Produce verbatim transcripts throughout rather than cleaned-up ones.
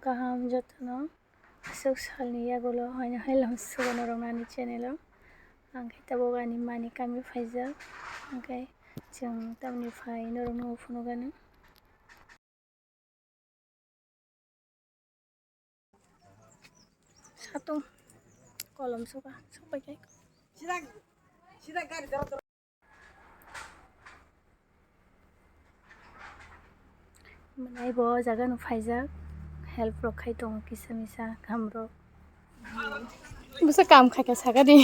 kaham jotono. Aswk salni yagulo haino hai lamsogo norok ani channel o. Ang khe tabuk ani mani kami phaijak. Hwnkhe chwng tamni phai norokno phunukgani. Satung kolom soka sokpai kai. Sida, sida gari doro doro. Mwnai bo jaga no phaijak, help rok khai tongo kisa misa kam rok. Bwsa kam khai kha saka di.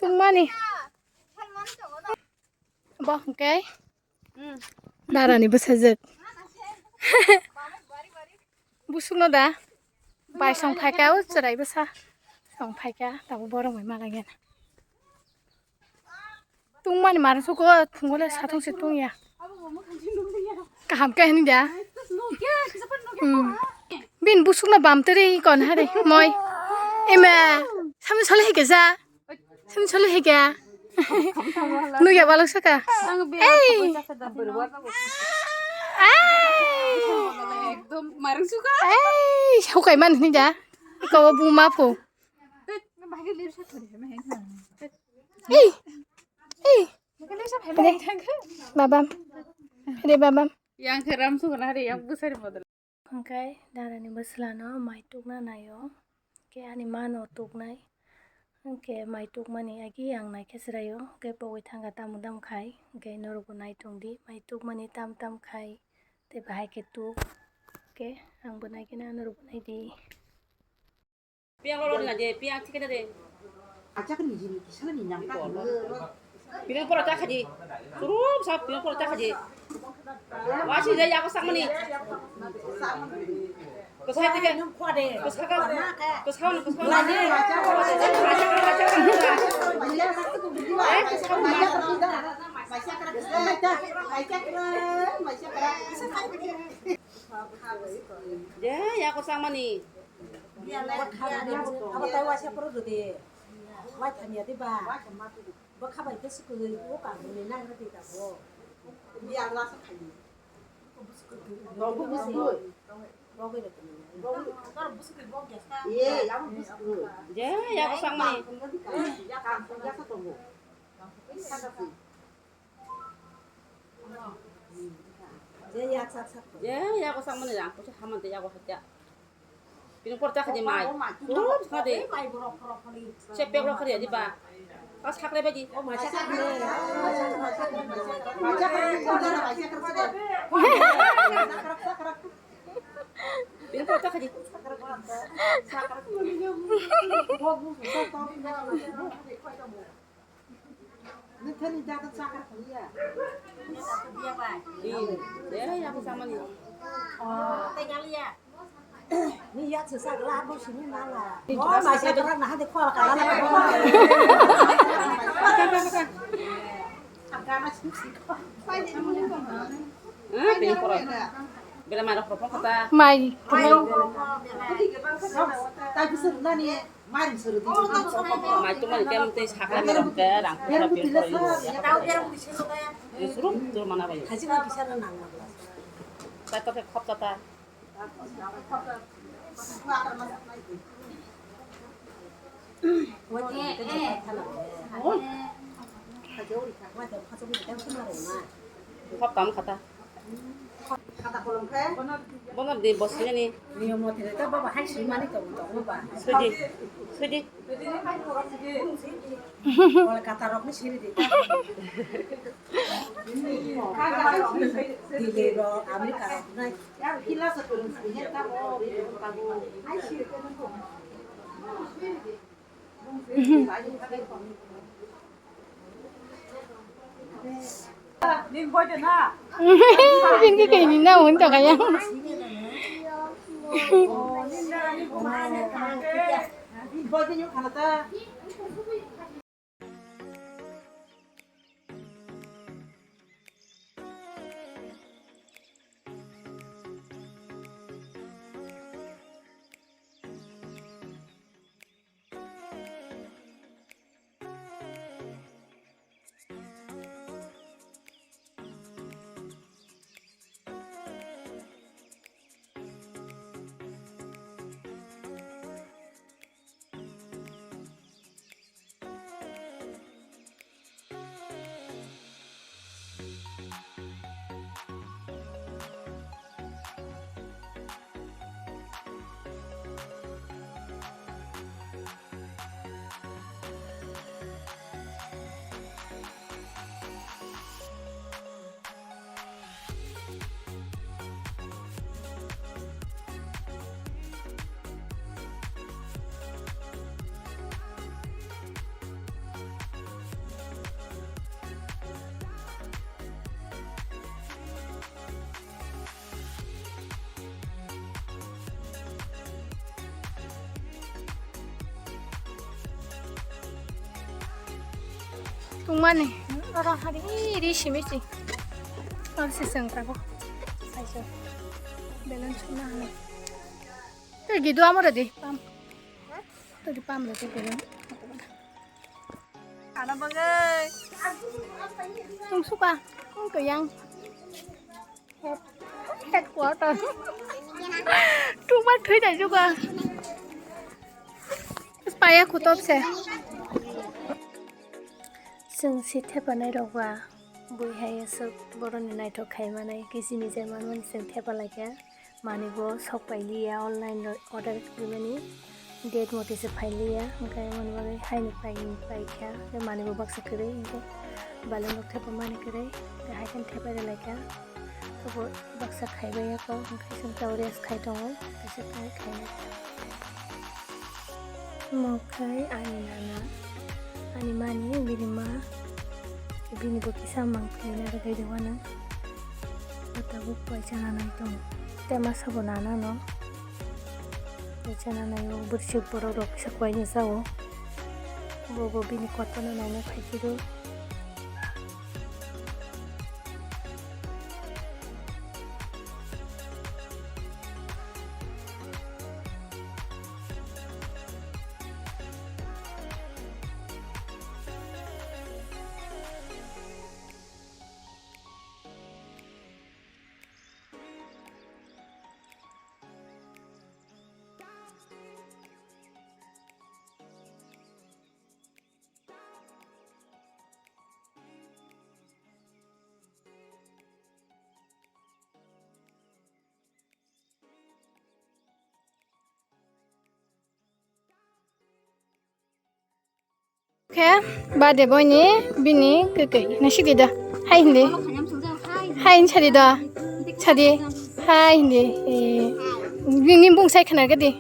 Tungmani. Bo hwnkhe. Narani bwsajwk. Busukno da? Bai song phaikha, o chwrai bwsa. Song phaikha, tabuk borok bai malai gana. Tungmani mara suko, thungole satung se tungya. Kaham khe hini da? Hmm. Bin busukno bam teri kon hari, moi. Ema, sami sale hike ja. Sini solo hika. Nugya balok saka. Ang be Ei! Ekdom marung suka. Ei, hukai man hini ja. Ikaw bu ma pho. Ei. Ei. Babam. Re babam. Yang keram suka hari yang besar model. Hwnkhe darani bwslano mai tukna naio, hwnkhe ani mano tuknai, hwnkhe mai tukmani agi ang naikhe chwraio, hwnkhe pogwi thangkha tamo tamo khai, hwnkhe norokbo nai tongdi, mai tukmani tam tam khai, tei bahai khe tuk, hwnkhe angbo naikhe norokbo naidi. Piang lo rina je, piang thikena de. Acha kan mijin kisana ni nyam ta. Piang pora ta khaji. Surup sa piang pora ta khaji. Wasi je ya ko sakmani. Ko sa tike. Ko sa ka. Ko sa ka. Ko sa ka. Eh, ko sa ka. Je ya ko sakmani. Abo tai waisa phuru rwdi. Waitham ya diba? Bwkha bai khe swkwi o kangmani nagra di tabuk. Biyang lasa khaidi. Tongo bwswk. Bogwi rw tongmani. Ye, abo bwswk. Je, ya bwsakmani. Kangkung jasa tongo. Je, ya bwsakmani rang kusu hamante yago hakya. Pini por chakha di mai. Surup sakha di. Sepek rok khari di ba. Kas khakre baji. Pini por chakha di. Nini thani jaga chakra khaliya. Iya, ya, aku sama ni. Ni ya sesa gela aku sini mala. Oh, masa kera nah de kol kala. Agama sih. Eh, pini por. Bela mai rok rok kata. Mai. Tapi sebenarnya Mai tongmani khe tei sakla berok khe rang khe berok khe. Surup surup mana bai. Kaisa kisa nang. Kata khe khop kata. Khop kam kata. Bono di bosni ni. Niyom motene ta baba hai sui mani tong tong ba. Sudi. Sudi. Wala kata rok ni siri di. Dili rok, Amerika rok nai. Bini kaini na hwn tongkha yang. Tungmani, oro hari ri simi si. Oro se seng tago. Aiso. Balloon suna hani. Te gidu amo redi, pam. Te di pam redi balloon. Ana bagai. Tung suka, tung kayang. Headquarter. Tungma thwi dai juga. Paya khutob se. Chwng si thepanai rok ba bui hai aswk boroni naithok khai manai, kisi ni je manmani chwng thepa laikha. Manwi bo sok pailiya, online ro order khaimani date mote se phailiya, hwnkhe aboni bagwi haino pai, paikha, tei manwi bo baksa kwrwi, hwnkhe balloon rok thepa mani kwrwi, tei hai kheno thepai rwlaikha, tei bo baksa khaibai ya kok, hwnkhe chwng tabuk rest khai tongo, kaisa khai khainai. Omo khe ani nana, ani mani bini ma, bini bo kisa mangpili narwgwi rwano. Bo tabuk waisa nanai tongo. Tei masa bo nanano. Waisa nanai o bwrwi borok rok kisa kuaino sao. Bo bo bini kotona naina phaiphiro. Khe bade boini bini kwkwi naisidi da. Hai hindi. Hai hindi sadi da. Sadi. Hai hindi. Eh, bini bung sai khna gadi.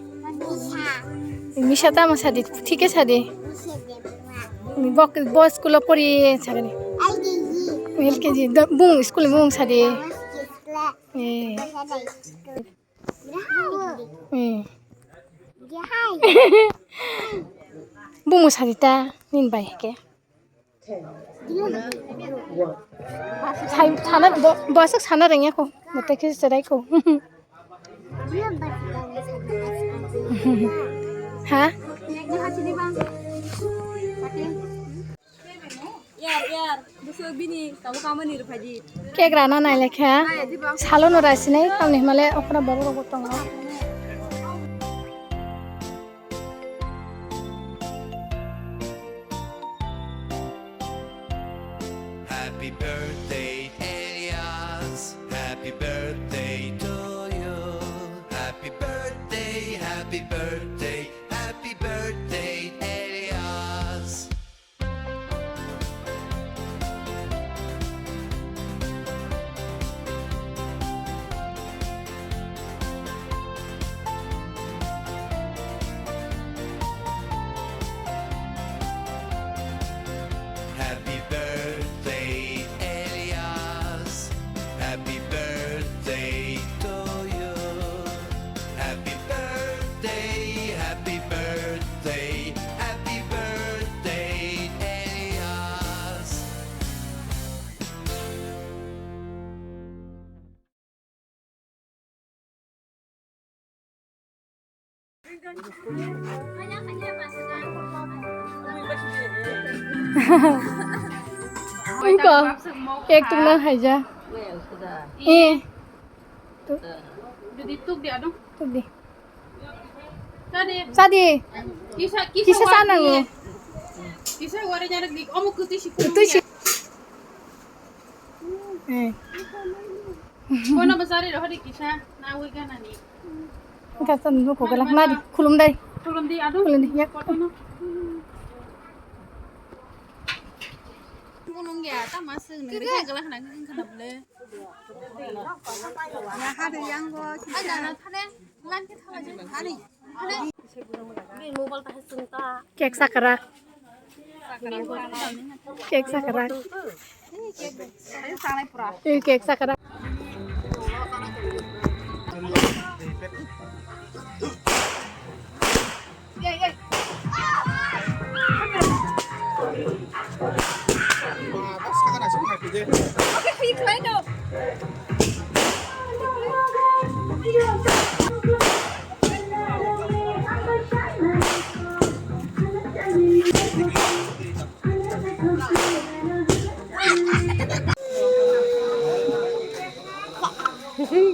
Misa tamo sadi. Thike sadi. Bok, bo school o pori sagani. L K G. Da, bung school bung sadi. Eh. Hmm. Bumu sarita nin bai heke. Sai sana bo, bo aswk sana rengya ko. Bote khe serai ko. Ha? Yar, yar, bwswk bini tabuk kamani rwphaidi. Cake rana nailekha. Salono raisinai, tamni hwnmale okra borok rokbo tongo. Happy birthday, Elias. Happy birthday to you. Happy birthday, happy birthday, happy birthday, Elias. Happy birthday, Elias. Happy birthday to you. Happy birthday, happy birthday, happy birthday, Elias. Ui ko, cake tungna haija. Eh. Didi tuk di adung. Tuk di. Sadi. Sadi. Kisa, kisa, kisa sa nango. Kisa wari nyarek di. Omo kutu si. Kutu si. Eh. Kono bazari rohori kisa na ui gana ni. Kasa nunggu ko galak nadi. Khulum dai. Khulum di adung. Khulum di, ya. Kotono. Mulung ya, ta masuk ni. Kaya galak nang kena bole. Ya, hade yang go. Ada na thane. Cake sakrak. Cake sakrak. Eh, cake sakrak. Okay, you play now.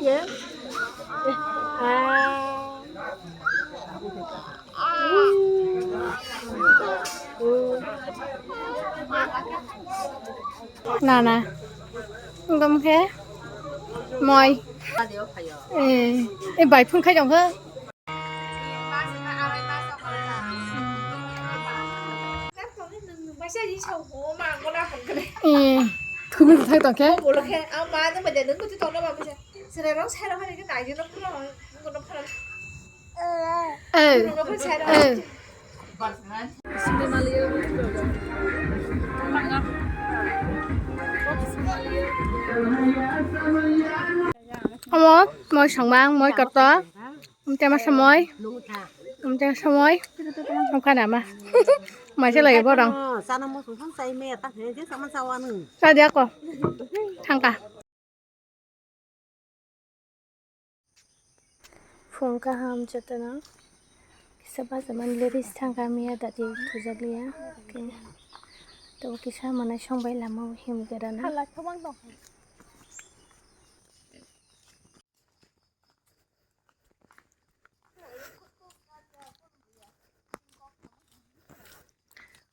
Yeah. Ah. Nana. Wngkha khe moi. Eh, eh, bai phone khai tong khe. Eh, thumi thai tong khe. Eh, eh. Omo moi songma, moi kotor. Umtema somoi. Umtema somoi. Umkha nama. Maise lai borong. Sana mo sung sung sai me ta he je sama sawa nung. Sa dia ko. Thangka. Phung kaham jotono. Kisa bajaman lyrics thangka miya dadi thujakliya. Okay. To kisa manai songbai lama him gerana.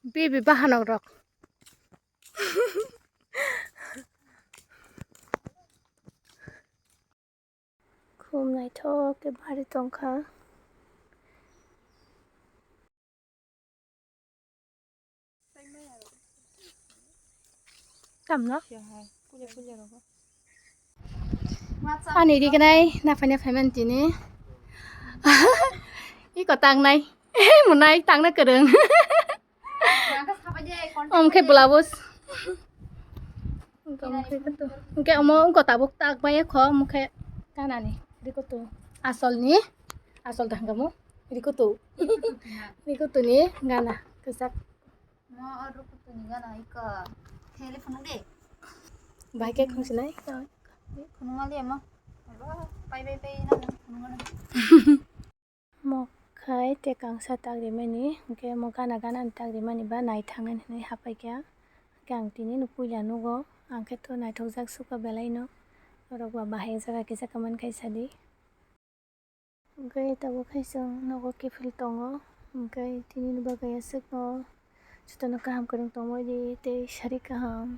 Bibi bahanok rok. Khum naithok khe bari tongkha. Tamno? Ani rignai naphai naphai man tini. Iko tangnai. Munai tangna kwrwng. Om khe blouse. Hwnkhe omo wngkha tabuk tak bai kho, omo khe ganani rikutu asolni, asol da hwnkha mo rikutu, rikutuni gana kwchak. Mo rikutuni gana iko thele phunuk de. Bai khe khungsinai. Phunuk mali amo. Pai pai pai na phunuk gana. Mo khai tei kangsa tak rimani, hwnkhe mo gana gana ni tak rimani ba nai thangnani hinwi hapai kha. Hwnkhe ang tini no puila nugo, ang khe to naithokjak sukha belai no, norok ba bahai jaga kisa comment khai sadi. Hwnkhe tabuk khai chwng nogo kiphil tongo, hwnkhe tini ni bagwi aswk no jotono kaham kwrwng tongwi di tei sari kaham.